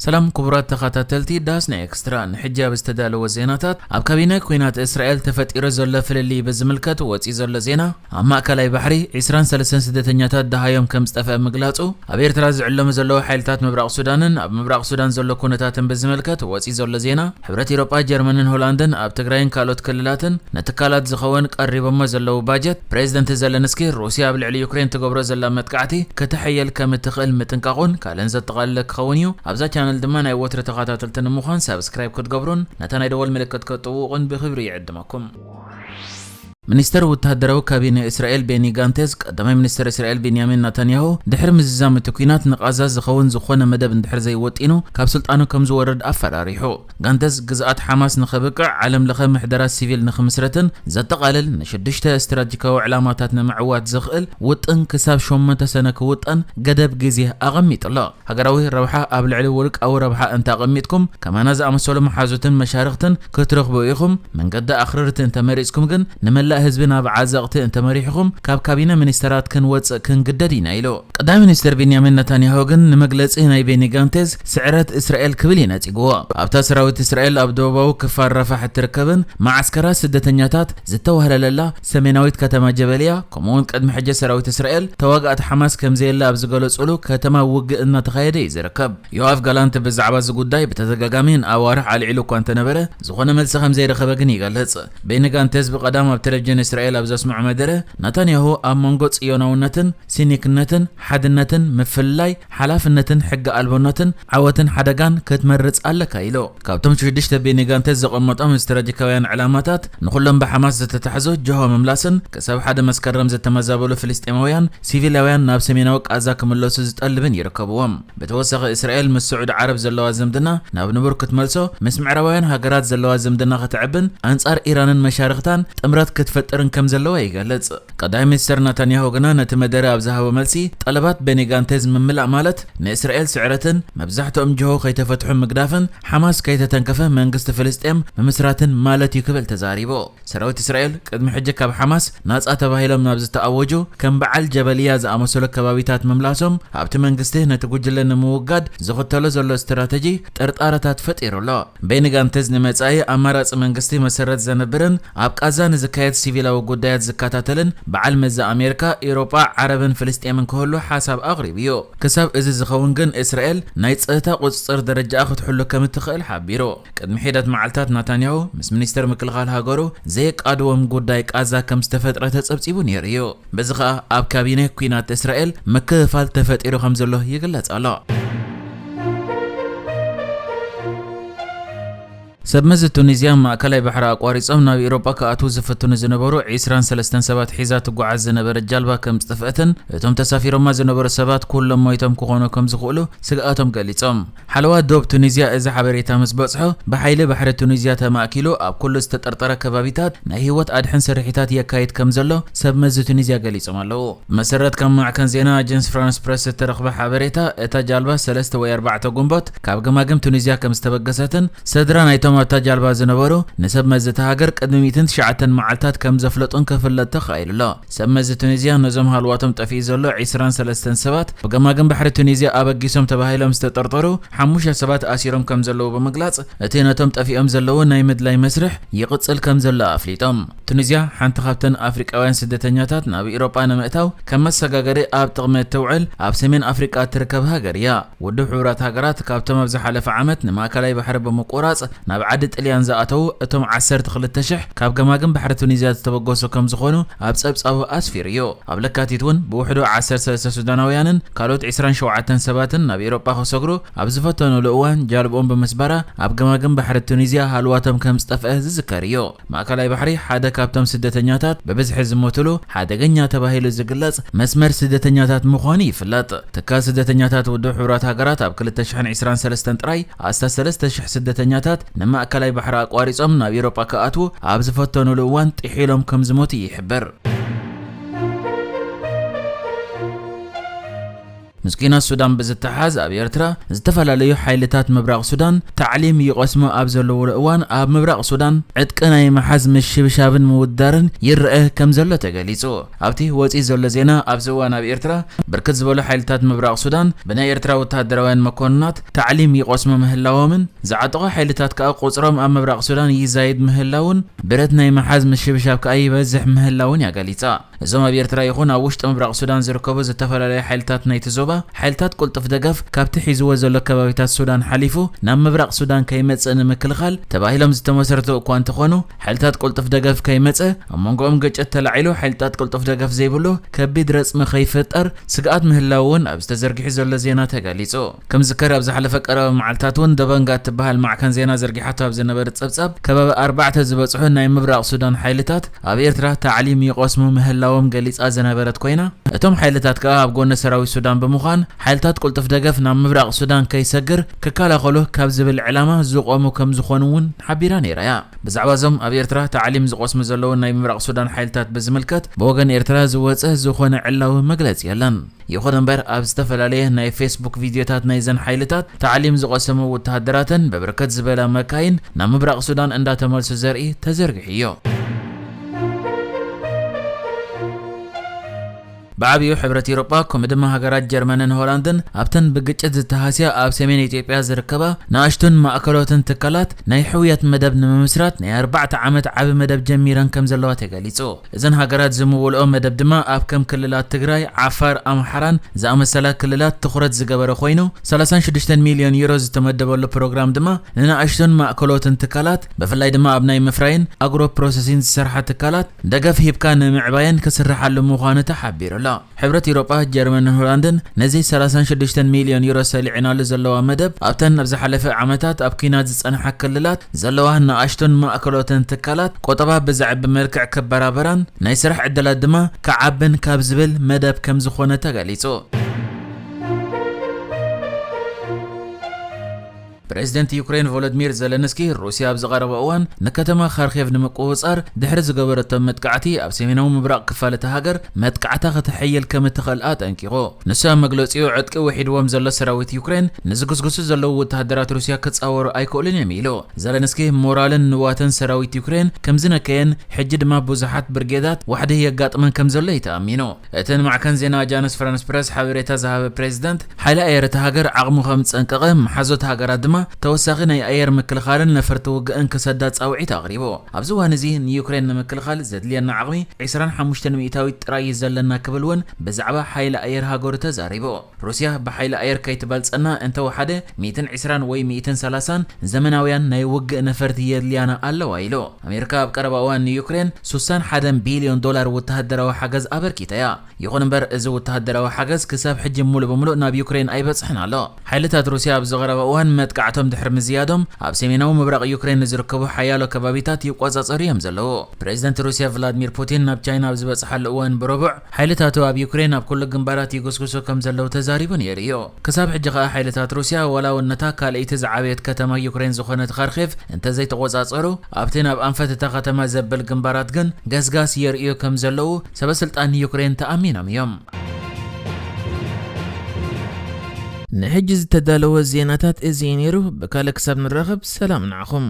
ሰላም ክቡራት ተኸታተልቲ ዳስና ኤክስትራ፣ ንሕጂ ኣብ ዝተዳለወ ዜናታት፣ ኣብ ካቢነ ኲናት እስራኤል ተፈጢሩ ዘሎ ፍልልይ ብዝምልከት ወፂኡ ዘሎ ዜና፣ ኣብ ማእከላይ ባሕሪ ዒስራን ሰለስተን ስደተኛታት ደሃዮም ከም ዝጠፍአ ምግላጹ፣ ኣብ ኤርትራ ዝዕለሙ ዘለዉ ሓይልታት ምብራቕ ሱዳንን ኣብ ምብራቕ ሱዳን ዘሎ ኩነታትን ብዝምልከት ወፂኡ ዘሎ ዜና፣ ሕብረት ኤውሮጳ፣ ጀርመንን ሆላንድን ኣብ ትግራይን ካልኦት ክልላትን ንትካላት ዝኸውን ቀሪቦሞ ዘለዉ ባጀት፣ ፕሬዚደንት ዘለንስኪ ሩስያ ኣብ ልዕሊ ዩክሬን ትገብሮ ዘላ መጥቃዕቲ ከተሐየል ከም እትኽእል ምጥንቃቑን ካልእን ዘጠቓለለ ክኸውን እዩ። ኣብዛ ቻነል ድማ ናይ ወትሪ ተኸታተልቲ ንምዃን ሳብስክራይብ ክትገብሩን ነታ ናይ ደወል ምልክት ክትጥውቑን ብኽብሪ ይዕድመኩም። ሚኒስተር ወተሃደራዊ ካቢነ እስራኤል ቤኒ ጋንቴዝ፣ ቀዳማይ ሚኒስተር እስራኤል ቤንያሚን ናታንያሁ ድሕሪ ምዝዛም እቲ ኲናት ንቓዛ ዝኸውን ዝኾነ መደብ እንድሕር ዘይወጢኑ ካብ ስልጣኑ ከም ዝወርድ ኣፈራሪሑ። ጋንተዝ ግዝኣት ሓማስ ንኸብቅዕ ዓለም ለኸ ምሕደራት ሲቪል ንኽምስረትን ዘጠቓልል ንሽዱሽተ ስትራቴጂካዊ ዕላማታት ንምዕዋት ዘኽእል ውጥን ክሳብ ሸሞንተ ሰነ ክውጠን ገደብ ግዜ ኣቐሚጡ ኣሎ። ሃገራዊ ረብሓ ኣብ ልዕሊ ውልቃዊ ረብሓ እንተ ኣቐሚጥኩም ከማና ዝኣመሰሉ መሓዙትን መሻርኽትን ክትረኽቡ ኢኹም። መንገዲ ኣኽረርቲ እንተ መሪጽኩም ግን ንመላእ ህዝቢ ናብ ዓዘቕቲ እንተ መሪሕኹም ካብ ካቢነ ሚኒስተራት ክንወጽእ ክንግደድ ኢና ኢሉ። ቀዳማይ ሚኒስተር ቤንያሚን ነታንያሁ ግን ንመግለጺ ናይ ቤኒ ጋንቴዝ ስዕረት እስራኤል ክብል እዩ ነጺግዎ። ኣብታ ሰራዊት እስራኤል ኣብ ደቡባዊ ክፋል ራፋሕ እትርከብን መዓስከራት ስደተኛታት ዝተዋህለለላ ሰሜናዊት ከተማ ጀበልያ፣ ከምኡውን ቅድሚ ሕጂ ሰራዊት እስራኤል ተዋጋእቲ ሓማስ ከም ዘየለ ኣብ ዝገለጹሉ ከተማ ውግእ እናተኻየደ እዩ ዝርከብ። ዮኣፍ ጋላንት ብዛዕባ እዚ ጉዳይ ብተደጋጋሚ ንኣዋርሕ ኣልዒሉ እኳ እንተነበረ፣ ዝኾነ መልሲ ከም ዘይረኸበ ግን ይገልጽ። ቤኒ ጋንቴዝ ብቐዳም ኣብ ቴሌቪዥን እስራኤል ኣብ ዘስምዖ መደረ፣ ናታንያሁ ኣብ መንጎ ጽዮናውነትን ሲኒክነትን ሓድነትን ምፍልላይ ሓላፍነትን ሕጊ ኣልቦነትን ዓወትን ሓደጋን ክትመርጽ ኣለካ ኢሉ። ካብቶም ሽዱሽተ ቤኒ ጋንቴዝ ዘቐመጦም ስትራቴጂካውያን ዕላማታት ንኹሎም ብሓማስ ዝተታሕዙ ጅሆ ምምላስን ክሳብ ሓደ መስከረም ዝተመዛበሉ ፍልስጤማውያን ሲቪላውያን ናብ ሰሜናዊ ቃዛ ክምለሱ ዝጠልብን ይርከብዎም። ብተወሳኺ እስራኤል ምስ ስዑዲ ዓረብ ዘለዋ ዝምድና ናብ ንቡር ክትመልሶ፣ ምስ ምዕራባውያን ሃገራት ዘለዋ ዝምድና ከተዕብን ኣንጻር ኢራንን መሻርኽታን ጥምረት ክትፈጥርን ከም ዘለዋ ይገልጽ። ቀዳማይ ሚኒስተር ናታንያሁ ግና ነቲ መደረ ኣብ ዝሃቦ መልሲ፣ ጠለባት ቤኒ ጋንቴዝ ምምላእ ማለት ንእስራኤል ስዕረትን መብዛሕትኦም ጅሆ ከይተፈትሑ ምግዳፍን ሓማስ ከይተተንከፈ መንግስቲ ፍልስጤም ምምስራትን ማለት እዩ ክብል ተዛሪቡ። ሰራዊት እስራኤል ቅድሚ ሕጂ ካብ ሓማስ ናጻ ተባሂሎም ናብ ዝተኣወጁ ከም በዓል ጀበልያ ዝኣመሰሉ ከባቢታት ምምላሶም ኣብቲ መንግስቲ ነቲ ጉጅለ ንምውጋድ ዝኽተሎ ዘሎ ስትራተጂ ጥርጣረታት ፈጢሩ ኣሎ። ቤኒ ጋንተዝ ንመጻኢ ኣማራጺ መንግስቲ መሰረት ዘንብርን ኣብ ቃዛ ንዝካየድ ሲቪላዊ ጉዳያት ዝከታተልን በዓል መዚ ኣሜሪካ፣ ኤውሮጳ፣ ዓረብን ፍልስጤምን ክህሉ ሓሳብ ኣቕሪቡ እዩ። ክሳብ እዚ ዝኸውን ግን እስራኤል ናይ ጸጥታ ቁጽጽር ደረጃኣ ክትሕሉ ከም እትኽእል ሓቢሩ። ቅድሚ ሒደት መዓልታት ናታንያሁ ምስ ሚኒስተር ምክልኻል ሃገሩ ዘየቃድዎም ጉዳይ ቃዛ ከም ዝተፈጥረ ተጸብጺቡ ነይሩ እዩ። በዚ ኸኣ ኣብ ካቢነ ኲናት እስራኤል ምክፍፋል ተፈጢሩ ከም ዘሎ ይግለጽ ኣሎ። ሰብ መዚ ቱኒዝያ ማእከላይ ባሕሪ ኣቋሪጾም ናብ ኤውሮጳ ክኣትዉ ዝፍትኑ ዝነበሩ ዒስራን ሰለስተን ሰባት ሒዛ ትጓዓዝ ዝነበረት ጃልባ ከም ዝጠፍአትን እቶም ተሳፊሮማ ዝነበሩ ሰባት ኩሎም ሞይቶም ክኾኑ ከም ዝኽእሉ ስግኣቶም ገሊጾም። ሓለዋ ዶብ ቱኒዝያ እዚ ሓበሬታ ምስ በጽሖ፣ ብሓይሊ ባሕሪ ቱኒዝያ ተማእኪሉ ኣብ ኩሉ ዝተጠርጠረ ከባቢታት ናይ ህይወት ኣድሕን ስርሒታት የካይድ ከም ዘሎ ሰብ መዚ ቱኒዝያ ገሊጾም ኣለዉ። ብመሰረት ካብ ማዕከን ዜና ኣጀንስ ፍራንስ ፕረስ ዝተረኽበ ሓበሬታ፣ እታ ጃልባ ሰለስተ ወይ ኣርባዕተ ጉንቦት ካብ ገማግም ቱኒዝያ ከም ዝተበገሰትን ስድራ ናይቶም ኣብታ ጃልባ ዝነበሩ ንሰብ መዚ እታ ሃገር ቅድሚ ሚእትን ትሽዓተን መዓልታት ከም ዘፍለጡን ክፍለጥ ተኻኢሉ ኣሎ። ሰብ መዚ ቱኒዝያ ነዞም ሃልዋቶም ጠፊኡ ዘሎ ዒስራን ሰለስተን ሰባት ብገማግም ባሕሪ ቱኒዝያ ኣበጊሶም ተባሂሎም ዝተጠርጠሩ ሓሙሽተ ሰባት ኣሲሮም ከም ዘለዉ ብምግላጽ፣ እቲ ነቶም ጠፊኦም ዘለዉ ናይ ምድላይ መስርሕ ይቕጽል ከም ዘሎ ኣፍሊጦም። ቱኒዝያ ሓንቲ ካብተን ኣፍሪቃውያን ስደተኛታት ናብ ኤውሮጳ ንምእታው ከም መሰጋገሪ ኣብ ጥቕሚ እትውዕል ኣብ ሰሜን ኣፍሪቃ እትርከብ ሃገር እያ። ውድብ ሕቡራት ሃገራት ካብቶም ኣብ ዝሓለፈ ዓመት ንማእከላይ ባሕሪ ብምቁራጽ ናብ ዓዲ ጥልያን ዝኣተዉ እቶም ዓሰርተ ክልተ ሽሕ ካብ ገማግም ባሕሪ ቱኒዝያ ዝተበገሱ ከም ዝኾኑ ኣብ ጸብጻቡ ኣስፊሩ እዩ። ኣብ ለካቲት እውን ብውሕዱ ዓሰርተ ሰለስተ ሱዳናውያንን ካልኦት ዒስራን ሸውዓተን ሰባትን ናብ ኤውሮጳ ክሰግሩ ኣብ ዝፈተኑሉ እዋን ጃልብኦም ብምስባራ ኣብ ገማግም ባሕሪ ቱኒዝያ ሃልዋቶም ከም ዝጠፍአ ዝዝከር እዩ። ማእከላይ ባሕሪ ሓደ ካብቶም ስደተኛታት ብብዝሒ ዝሞትሉ ሓደገኛ ተባሂሉ ዝግለጽ መስመር ስደተኛታት ምዃኑ ይፍለጥ። ትካል ስደተኛታት ውድብ ሕቡራት ሃገራት ኣብ ክልተ ሽሕን ዒስራን ሰለስተን ጥራይ ኣስታት ሰለስተ ሽሕ ስደተኛታት ንማእከላይ ባሕሪ ኣቋሪጾም ናብ ኤውሮጳ ክኣትዉ ኣብ ዝፈተኑሉ እዋን ጥሒሎም ከም ዝሞቱ ይሕብር። ምስ ኲናት ሱዳን ብዝተሓዝ ኣብ ኤርትራ ዝተፈላለዩ ሓይልታት ምብራቕ ሱዳን ታዕሊም ይቐስሙ ኣብ ዘለውሉ እዋን፣ ኣብ ምብራቕ ሱዳን ዕጥቂ ናይ ምሓዝ ምሽብሻብን ምውዳርን ይረአ ከም ዘሎ ተገሊጹ። ኣብቲ ወጺኡ ዘሎ ዜና፣ ኣብዚ እዋን ኣብ ኤርትራ ብርክት ዝበሉ ሓይልታት ምብራቕ ሱዳን ብናይ ኤርትራ ወተሃደራውያን መኮንናት ታዕሊም ይቐስሙ ምህላዎምን፣ ዝዓጠቑ ሓይልታት ከኣ ቁጽሮም ኣብ ምብራቕ ሱዳን ይዛይድ ምህላውን ብረት ናይ ምሓዝ ምሽብሻብ ከኣ ይበዝሕ ምህላውን እያ ገሊጻ። እዞም ኣብ ኤርትራ ይኹን ኣብ ውሽጢ ምብራቕ ሱዳን ዝርከቡ ዝተፈላለዩ ሓይልታት ናይቲ ዞባ፣ ሓይልታት ቅልጡፍ ደገፍ ካብቲ ሒዝዎ ዘሎ ከባቢታት ሱዳን ሓሊፉ ናብ ምብራቕ ሱዳን ከይመጽእ ንምክልኻል ተባሂሎም ዝተመስረቱ እኳ እንተኾኑ፣ ሓይልታት ቅልጡፍ ደገፍ ከይመጸ ኣብ መንጎኦም ግጭት ተላዒሉ፣ ሓይልታት ቅልጡፍ ደገፍ ዘይብሉ ከቢድ ረጽሚ ከይፍጠር ስግኣት ምህላው እውን ኣብ ዝተዘርግሑ ዘሎ ዜና ተገሊጹ። ከም ዝከር ኣብ ዝሓለፈ ቀረባ መዓልታት እውን ደበንጋ እትበሃል ማዕከን ዜና ዘርጊሓቶ ኣብ ዝነበረ ጸብጻብ፣ ከባቢ ኣርባዕተ ዝበጽሑ ናይ ምብራቕ ሱዳን ሓይልታት ኣብ ኤርትራ ታዕሊም ይቐስሙ ምህላዎም ገሊጻ ዝነበረት ኮይና፣ እቶም ሓይልታት ከኣ ኣብ ጎኒ ሰራዊት ሱዳን ብምዃን፣ ሓይልታት ቅልጡፍ ደገፍ ናብ ምብራቕ ሱዳን ከይሰግር ክከላኸሉ ካብ ዝብል ዕላማ ዝቖሙ ከም ዝኾኑ እውን ሓቢራ ነይራ እያ። ብዛዕባ እዞም ኣብ ኤርትራ ታዕሊም ዝቐስሙ ዘለዉ ናይ ምብራቕ ሱዳን ሓይልታት ብዝምልከት ብወገን ኤርትራ ዝወጸ ዝኾነ ዕላዊ መግለጺ የለን። ይኹን እምበር፣ ኣብ ዝተፈላለየ ናይ ፌስቡክ ቪድዮታት ናይዘን ሓይልታት ታዕሊም ዝቐሰሙ ወተሃደራተን ብብርክት ዝበላ መካይን ናብ ምብራቕ ሱዳን እንዳተመልሱ ዘርኢ ተዘርጊሑ እዩ። ብዓብዩ ሕብረት ኤውሮጳ፣ ከምኡ ድማ ሃገራት ጀርመንን ሆላንድን ኣብተን ብግጭት ዝተሃስያ ኣብ ሰሜን ኢትዮጵያ ዝርከባ ንኣሽቱን ማእከሎትን ትካላት ናይ ሕውየት መደብ ንምምስራት ናይ ኣርባዕተ ዓመት ዓቢ መደብ ጀሚረን ከም ዘለዋ ተገሊጹ። እዘን ሃገራት ዝምውልኦ መደብ ድማ ኣብ ከም ክልላት ትግራይ፣ ዓፋር፣ ኣምሓራን ዝኣመሰላ ክልላት ትኹረት ዝገበረ ኮይኑ፣ ሰላሳን ሽዱሽተን ሚልዮን ዩሮ ዝተመደበሉ ፕሮግራም ድማ ንንኣሽቱን ማእከሎትን ትካላት፣ ብፍላይ ድማ ኣብ ናይ ምፍራይን ኣግሮ ፕሮሰሲን ዝሰርሓ ትካላት ደገፍ ሂብካ ንምዕባየን ክስርሓሉ ምዃኑ ተሓቢሩ ኣሎ። ሕብረት ኤውሮጳ፣ ጀርመንን ሆላንድን ነዚ ሰላሳን ሽዱሽተን ሚልዮን ዩሮ ሰሊዕናሉ ዘለዋ መደብ፣ ኣብተን ኣብ ዝሓለፈ ዓመታት ኣብ ኲናት ዝጸንሓ ክልላት ዘለዋ ንኣሽቱን ማእከሎትን ትካላት ቆጠባ ብዘዕቢ መልክዕ ክበራበራን ናይ ስራሕ ዕድላት ድማ ክዓብን ካብ ዝብል መደብ ከም ዝኾነ ተገሊጹ። ፕሬዝደንት ዩክሬን ቮሎዲሚር ዘለንስኪ፣ ሩስያ ኣብ ዝቐረበ እዋን ንከተማ ካርኬቭ ንምቁጽጻር ድሕሪ ዝገበረቶ መጥቃዕቲ፣ ኣብ ሰሜናዊ ምብራቕ ክፋል እታ ሃገር መጥቃዕታ ከተሐይል ከም እትኽእል ኣጠንቂቑ። ንሱ ኣብ መግለጺኡ፣ ዕጥቂ ውሒድዎም ዘሎ ሰራዊት ዩክሬን ንዝግስግሱ ዘለዉ ወተሃደራት ሩስያ ክጻወሩ ኣይክእሉን እዮም ኢሉ። ዘለንስኪ፣ ሞራልን ንዋትን ሰራዊት ዩክሬን ከም ዝነከየን፣ ሕጂ ድማ ብዙሓት ብርጌዳት ዋሕዲ የጋጥመን ከም ዘሎ እዩ ተኣሚኑ። እቲ ንማዕከን ዜና ኣጃንስ ፍራንስ ፕረስ ሓበሬታ ዝሃበ ፕሬዝደንት፣ ሓይሊ ኣየር እታ ሃገር ዓቕሙ ከም ዝጸንቀቐ፣ መሓዞት ሃገራት ድማ ተወሳኺ ናይ ኣየር ምክልኻልን ነፈርቲ ውግእን ክሰዳ ጻውዒት ኣቕሪቡ። ኣብዚ እዋን እዚ ንዩክሬን ንምክልኻል ዘድልየና ዓቕሚ ዕስራን ሓሙሽተን ሚእታዊት ጥራይ እዩ ዘለና ክብል እውን ብዛዕባ ሓይሊ ኣየር ሃገሩ ተዛሪቡ። ሩስያ ብሓይሊ ኣየር ከይትበልጸና እንተወሓደ ሚእትን ዕስራን ወይ ሚእትን ሰላሳን ዘመናውያን ናይ ውግእ ነፈርቲ የድልያና ኣለዋ ኢሉ። ኣሜሪካ ኣብ ቀረባ እዋን ንዩክሬን ሱሳን ሓደን ቢልዮን ዶላር ወተሃደራዊ ሓገዝ ኣበርኪታ እያ። ይኹን እምበር፣ እዚ ወተሃደራዊ ሓገዝ ክሳብ ሕጂ ሙሉእ ብሙሉእ ናብ ዩክሬን ኣይበጽሕን ኣሎ። ሓይልታት ሩስያ ኣብ ዝቐረበ እዋን መጥቃዕቶም ድሕሪ ምዝያዶም፣ ኣብ ሰሜናዊ ምብራቕ ዩክሬን ንዝርከቡ ሓያሎ ከባቢታት ይቆጻጸሩ እዮም ዘለዉ። ፕሬዝደንት ሩስያ ቭላድሚር ፑቲን ናብ ቻይና ኣብ ዝበጽሓሉ እዋን ብረቡዕ፣ ሓይልታቱ ኣብ ዩክሬን ኣብ ኩሉ ግንባራት ይጉስጉሱ ከም ዘለዉ ተዛሪቡ ነይሩ እዩ። ክሳብ ሕጂ ከኣ ሓይልታት ሩስያ ዋላ እውን ነታ ካልኣይቲ ዝዓበየት ከተማ ዩክሬን ዝኾነት ካርኬቭ እንተዘይተቖጻጸሩ፣ ኣብቲ ናብ ኣንፈት እታ ከተማ ዘብል ግንባራት ግን ገስጋስ የርእዩ ከም ዘለዉ ሰበስልጣን ዩክሬን ተኣሚኖም እዮም። ንሕጂ ዝተዳለወ ዜናታት እዚ እዩ ነይሩ። ብካልእ ክሳብ ንራኸብ፣ ሰላም ንዓኹም።